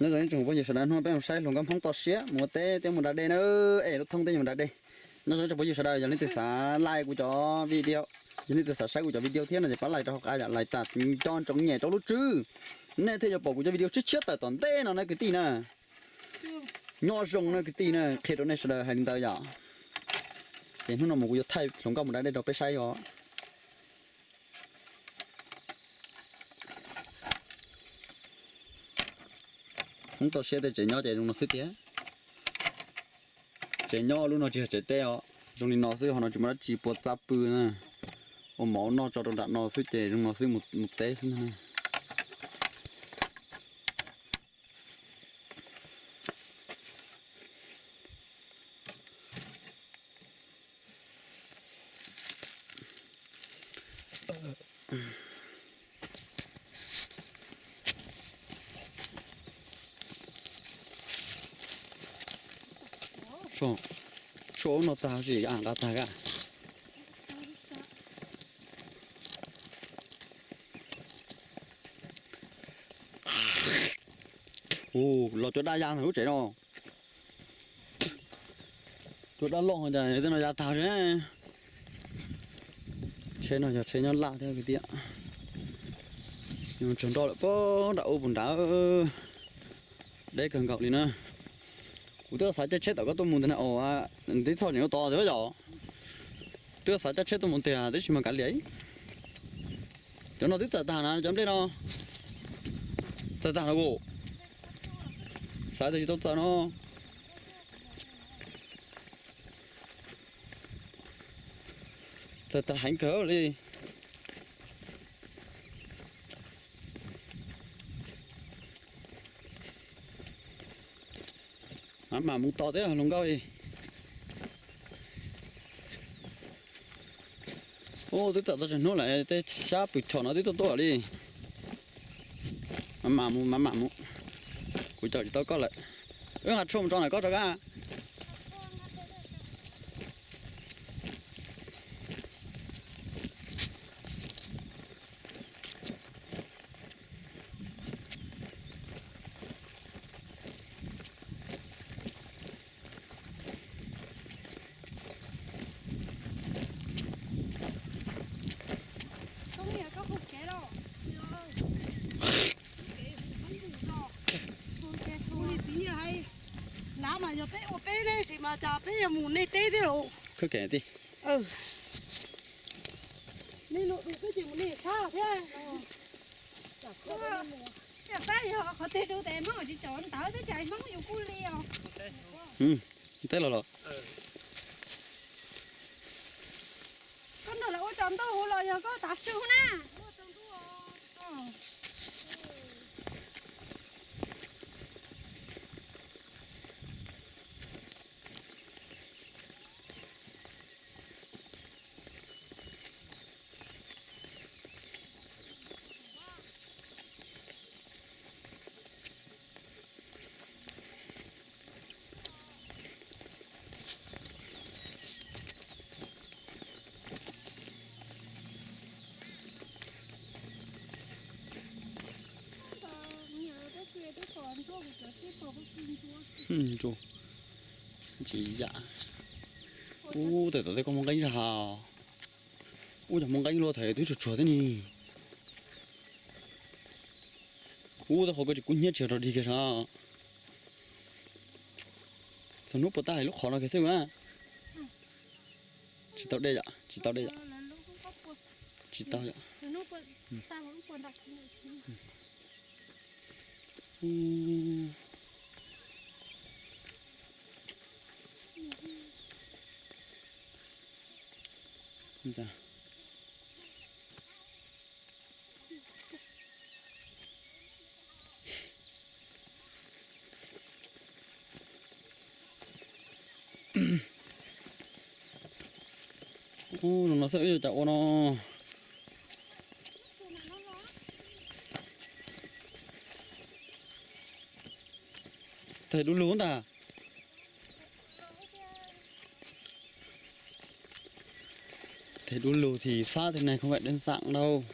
Nyob zoo ib tsoom phooj ywg sawv daws, hnub no peb mus saib hluas nkauj Hmoob toj siab mus ua teb, teb mus da dej na, es lub thoob teb mus da dej. Nyob zoo ib tsoom phooj ywg sawv daws, yog leej twg xav like kuv cov video, yog leej twg xav saib kuv cov video thiab no ces pab like rau hauv qab yom, like tas nco ntsoov nyem rau lub tswb, nej thiaj yuav pom kuv cov video tshiab tshiab tawm tom ntej no na kwv tij na. Nyob zoo na kwv tij na, qhia rau nej sawv daws hais li ntawd yom. Ces hnub no mus kuv yuav thaij hluas nkauj mus da dej rau peb saib os. Hmoob toj siab tej tsev nyob ces zoo no xwb tiag. Tsev nyob lub no tsis yog tsev teb os, zoo li no xwb, ho no tsis muaj dab tsi puas txaj pw na. Ua mov noj tso rau nram no xwb ces zoo no xwb, mus teb xwb ntag na. Tshuaj ub no tag, nqa tag ka. Los cua daj ya ntawm lub tsev no. Cua daj loj cas tej no ya tag. Tsheb no yog tsheb nyob laj thiab kwv tij. Tsaug nroj lawm pob nram ub puag nrad. Deb kawg nkaus li na. Kuv twb xav caij tsheb tom koj tuaj mus ntag na, tib txhob tseem yuav tod thiab yom. Twb xav caij tsheb tuaj mus tiag tab sis mas kav liam. Cov no twb txawm tag na, cov nplej no txawm tag na kuv. Xav tias tsis tau txawm no. Txawm tag heev kawg li. Mam mus tos thiab hluas nkauj. Ub, twb txawm tau tsawg hnub lawm, tej sab pwm chom no twb tuaj tuaj li. Mam mam mus, mam mam mus. Kuv caum tsis tau koj lawm. Wb nqa tshuaj mus tso ntawm koj tso ka. Lav mas yog peb ua peb ne, tab sis mas cas peb yuav mus nej teb thiab lauj. Nej lub du twb ces mus nej sab thiab. Peb yog qhov twg du tes Hmoob tsis tsom ntawv twb cas Hmoob yus kuj li os. Teb los los. Koj nrog lawv ua tsaus ntuj los yog koj tav su na? Ntsuag, tsis yam. Ub, tawm tom tej koj muaj nqeeb zog ha. Ub, yog muaj nqeeb luaj thaum twb tsuag tsuag thiab ni. Ub, tej qhov koj tsis kub hnyiab tsis yog rau dig kiag sav. Txog hnub puas tag lub qhov no kiag xwb mas. Tsis tau dej yom, tsis tau dej yom. Tsis tau yom. Ub, no xwb wb yuav cas ua no. Tag dub lug ntag. Teg dub lug thì phá thế này không phải đơn giản đâu.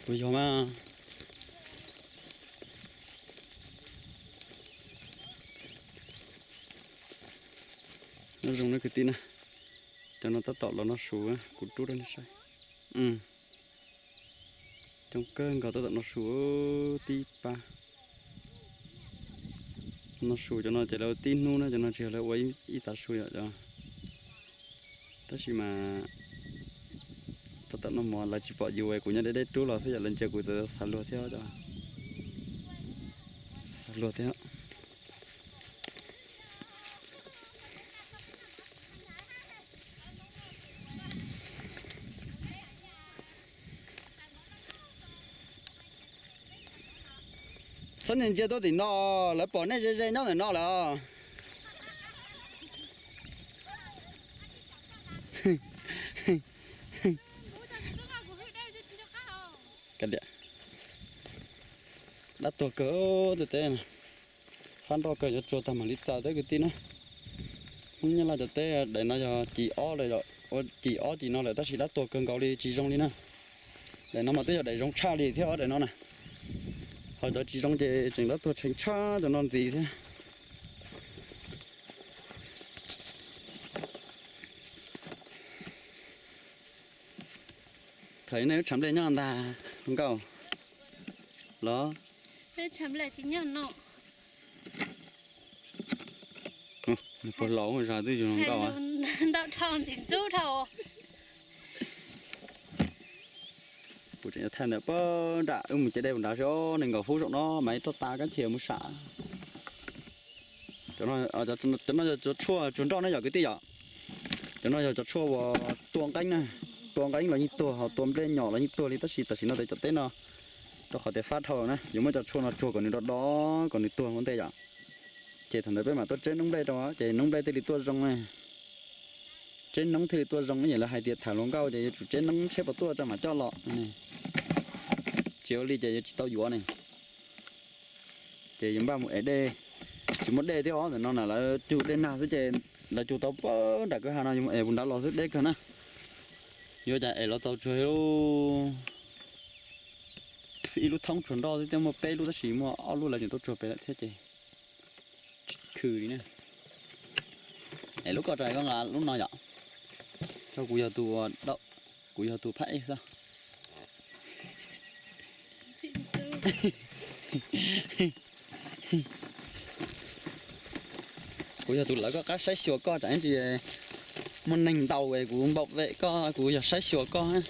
Puas yog mas? Nyob zoo na kwv tij na, cov no tab tom los noj su, kuv rub rau nej saib. Coob kawg nkaus, tab tom noj su tib pab. Noj su cov no ces lawv tib hnub na, cov no tsis yog lawv ua ib tav su yom. Tab sis mas tab tom noj mov, lawv tsis pom yus, kuv nyob deb deb rub los xwb yom, lawv ntsia kuv txawm xav luag thiab, xav luag thiab. Txhob ntsia tuaj tim no, lawv pom nej ze ze nyob ntawm no lawm. Dab tuag kawg, tej teb fab nroj kawg, yuav tsuag tag mam li txaws teb kwv tij na. Hmoob Nyab Laj cov teb daim no yog cim ob lawm, ua cim ob cim no lawm tab sis dab tuag kawg nkaus li, tsis zoo li na. Daim no mas twb yog daim zoo tshaj li thiab os, daim no na. Ho cov tsis zoo ces tseem dab tuag tshee tshaj cov no ntxiv thiab. Thaum nej lub tshav nplej nyob ntag hluas nkauj los? Tshav nplej tsis nyob no. Nws puas laus zag twb yus hluas nkauj. Ntau dhau ntxim ntxub dhau. Kuv tseem yuav thaij ntawm pab nram wb mus ce dej nrad xwb, nees nkaum feeb zaum no mas roj tas kab nchia mus sam. Cov no yog cov tshuaj tsuag nroj na yom kwv tij yom. Cov no yog cov tshuaj uas tua nqeeb na, tua nqeeb los yeej tuag, ho tua nplej nyom los yeej tuag li, tab sis tam sim no tej cov teb no rau qhov tias fab dhau na, yuav muab cov tshuaj no tsuag kom nws do do, kom nws tuag ua ntej yom. Ces thaum ntawd peb mam tuaj tseb noob nplej rau, ces noob nplej thiaj li tuaj zoo na. Tseb noob thiaj li tuaj zoo, ib yam li lawv hais tias tham hluas nkauj ces yuav tsum tseb noob tsheb puas tuaj tso mam coj los. Tsis ua li ces yuav tsis tau yuav ne. Ces yuav npaj mus ev dej, tsis muaj dej thiab os, ntawm no na lawv cug dej nag xwb ces lawv cug tau pab nram kwj ha no, yuav mus ev puas nrad los xwb, deb kawg na. Yuav cas ev los txaus tsuag li. Ib lub thoob tsuag nroj xwb, twb muaj peb lub tab sis muaj ob lub lawv tseem tuaj tsuag pem lawm thiab ces tsis khw li na. Es lub koj tso, koj nqa lub no yom. Tso, kuv yog tus, kuv yog tus phab ej xwb. Kuv yog tus lawv koj qab saib xyuas koj, tsam ib ntsis muaj neeg ntaus kuv npau vem koj, kuv yog saib xyuas koj.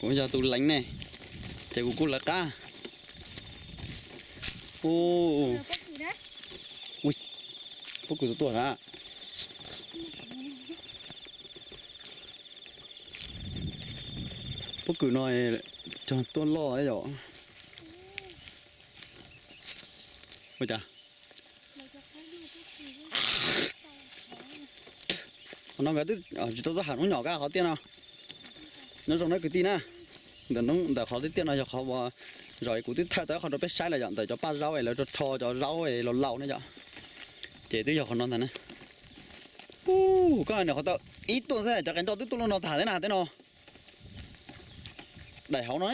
Kuv yog tus leev ne, ces kuv kuj lawv qab. Ui, pob kws tuaj tuaj na. Pob kws no cog tuaj loj yom. Ua cas no nkawd twb tsis tau tuaj ham noob nyom kab qhov tiaj no. Nyob zoo na kwv tij na. Ntawm qhov tiaj tiaj no yog qhov uas zaum kuv twb thaij tau ib qho rau peb saib lawm yom, ntawm cov paj zaub es lawv rho rho cov zaub es laus laus na yom. Ces twb yog qhov no ntag na. Koj hais nws qhov tau ib tuaj xwb cov qe nroj twb tuaj lub no tag thiab na tej no. Daim hauv no.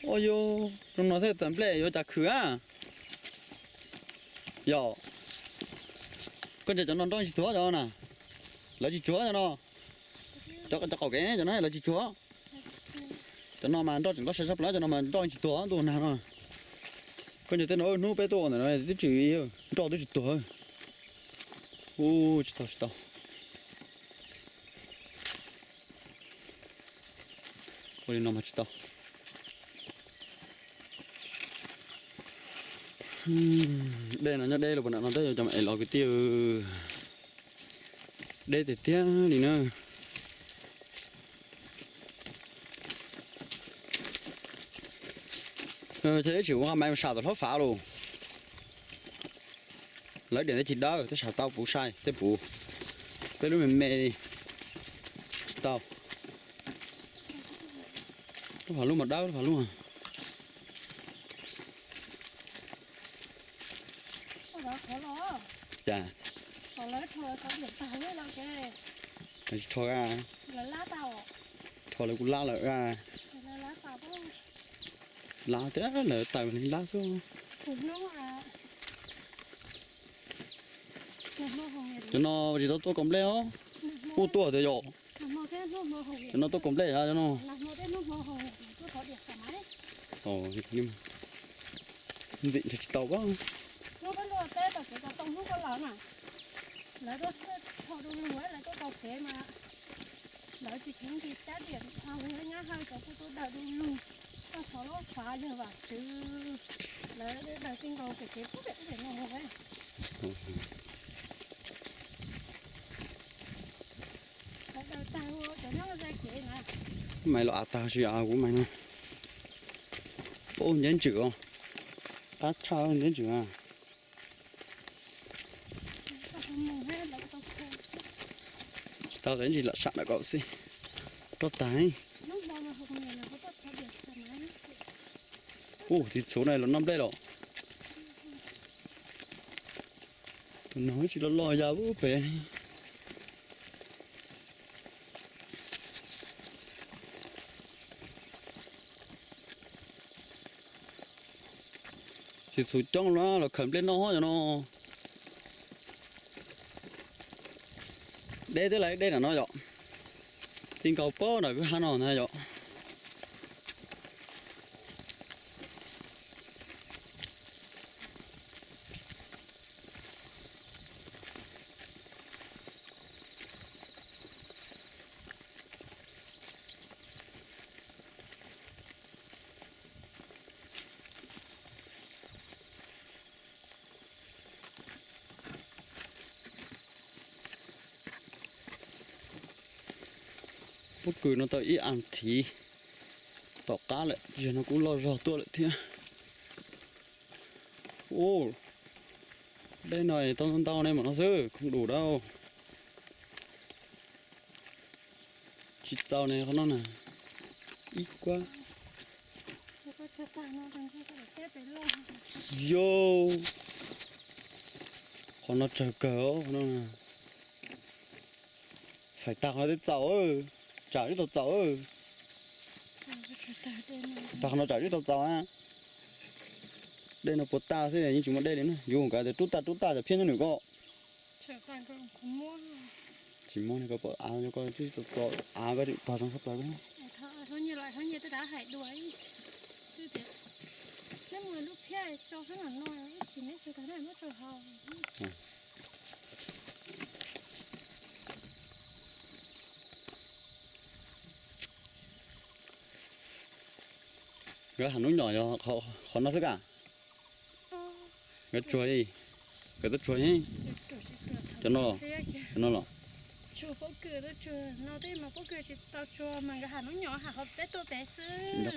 Ua yus zoo no xwb txawm nplej yuav cas khwv a. Yog koj ntsia cov no nroj tsis tuag cov no na. Lawv tsis tsuag cov no. Cov qaum kev cov no lawv tsis tsuag. Cov no mas nroj tseem nqaj sai sab plaws, cov no mas nroj tsis tuag ntuj nag no. Koj ntsia tej no hnub peb tuaj ua ntawm no twb tsis, nroj twb tsis tuag. Ua tsis tau tsis tau. Ua li no mas tsis tau. Dej no nyob deb los puag nram no thiab, cov mas es los kwv tij. Deb tiag tiag li na. Ces ib tsis kuv nqa maiv sam tom hlob fav los. Lawv diam tej tsis dawb tej sam tau puv sai tej puv. Peb lub me me li tsis tau. Lub fav lub mas dawb lub fav lub. Cas? Tsis rho a. Pom lawv kuv lab lawm a. Lab tias lawv tawm li lab xwb. Cov no tsis tau tuaj kaus nplej os. Kuj tuaj tiag yom. Cov no tuaj kaus nplej cov no. Ntxim ntshe tsis tau pab. Lawv tuaj tho du lug, lawv tuaj kaus kev mas lawv tsis kheev nqis cab diam, nyab Hawj cov kuj tuaj daws du lug, tuaj thov lub fav yawg Vam Tswv, lawv daws ti nkaus pem kev pub pem ub pem no. Lawv daws tag ua cov nyob ze kev na. Maiv los av tag tsis av kuv maiv no. Ub, nceb ntsws os. Qab tshaj nceb ntsws a. Tsis tau ntsis lam sam ntawm kaum xwb. Roj tag. Ub, tiv txhuv na los noj nplej los. Tus no tsis los los ya ub pem. Tsis txhuv coob los khawm nplej noj yom no. Deb twb la deb nram no yom. Ti nkaus pab nram kwj ha no na yom. Pob kws no tau ib as thiv tom qab lawm, yog no kuj loj zog tuaj lawm thiab. Ub, dej no tau ntau ntau ne, mam no xwb khoom dum dau. Tsis txaus ne qhov no na. Ib kuab. Yo, qhov no tsawg kawg os, qhov no na. Faim tag qhov no twb txaus, tsam twb tau txaus. Tag qhov no tsam twb tau txaus a. Dej no puas tag xwb yeej tsis muaj dej li na, yuav nkawd tias rub tag rub tag cov phiab nyob nws ko. Tsis muaj li ko pom av ko, av ko tseem tog zoo tshaj plaws. Nkawd hav nub nyom yog qhov no xwb ka? Nkawd tsuag li, nkawd tuaj tsuag, cov no, cov no los. Nco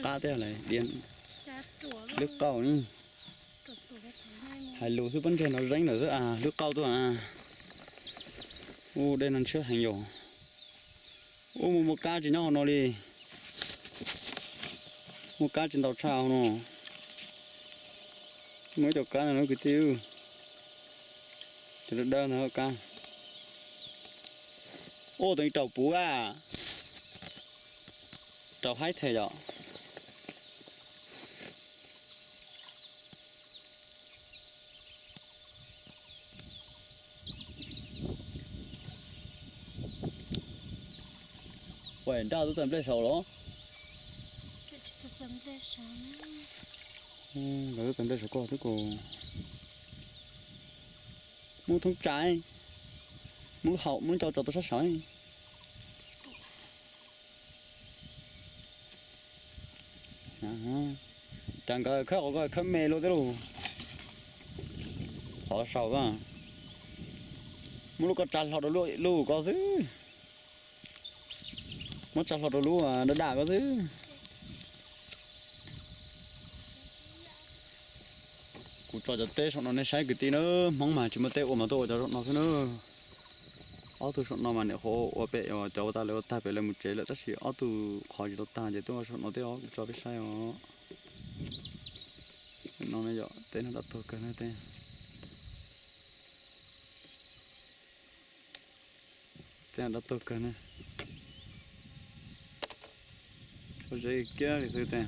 qab thiab lawm, lwb qauj ne. Hais lus xwb pob ntseg no zeeb lawm xwb a, lwb qauj tuaj na. Ub, dej no ntshiab heev yom. Ub, muaj muaj kab tsis nyob hauv no li. Muaj kab tsis ntau tshaj hauv no. Muaj ib co kab no kwv tij, cov dawb dawb ntawd kab. Ub, tus raum puv a, raum haib them yom. Ua nraj twb txawm nplej saud los? Nkawd twb txawm nplej saud koj twb ko. Muab thoob tsam, muab lub haum muab coj tso tau sab saud. Cas nkawd khawb qhov ko khawb me luaj thiab lauj. Qhov saud, muab lub ko tsa hlo rau lub ko xwb. Muab tsa hlo rau lub daj daj ko xwb. Kuv tso cov teb saum no nej saib kwv tij na, Hmoob mas tsis muaj teb ua mas tuaj ua cov saum no xwb na. Ob tug saum no mas niam qhuav ua pem, cov ua tas lawv ua tag pem lawv mus tsev lawm tab sis ob tug qhov tsis tau tag ces tuaj ua saum no thiab os, kuv tso peb saib os. No ne yom, teb no dab tuag kawg ne, teb no dab tuag kawg ne. Pob zeb kiag li xwb tej.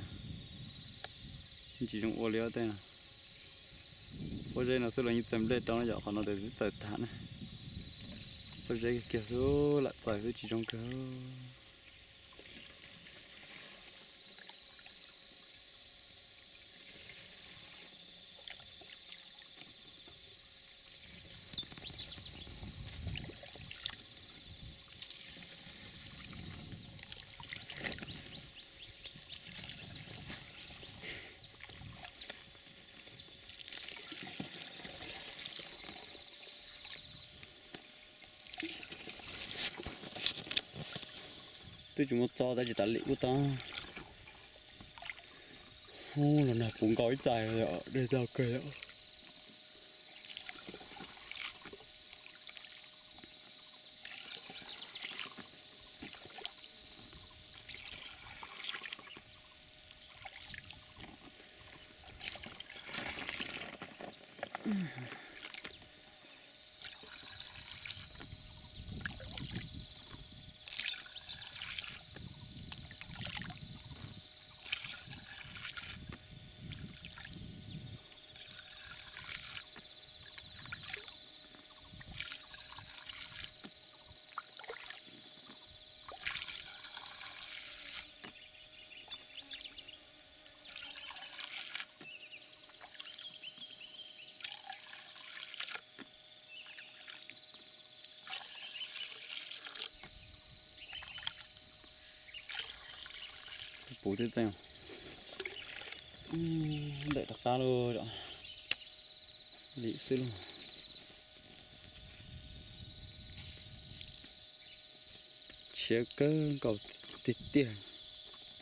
Tsis zoo ua li tej. Pob zeb no xwb los yeej txaws nplej rau no yom, qhov no tes twb txaws tag na. Pob zeb kiag xwb, lam txaws xwb tsis zoo kawg. Twb tsis muaj txo tab tsis tas li ub tag. Ub, los nag puv nkaus ib tag, dej tag kawg. Puv tib txeeg ntawm rov qab lauj, lim xwb lauj. Tshiab kawg nkaus tiag tiag.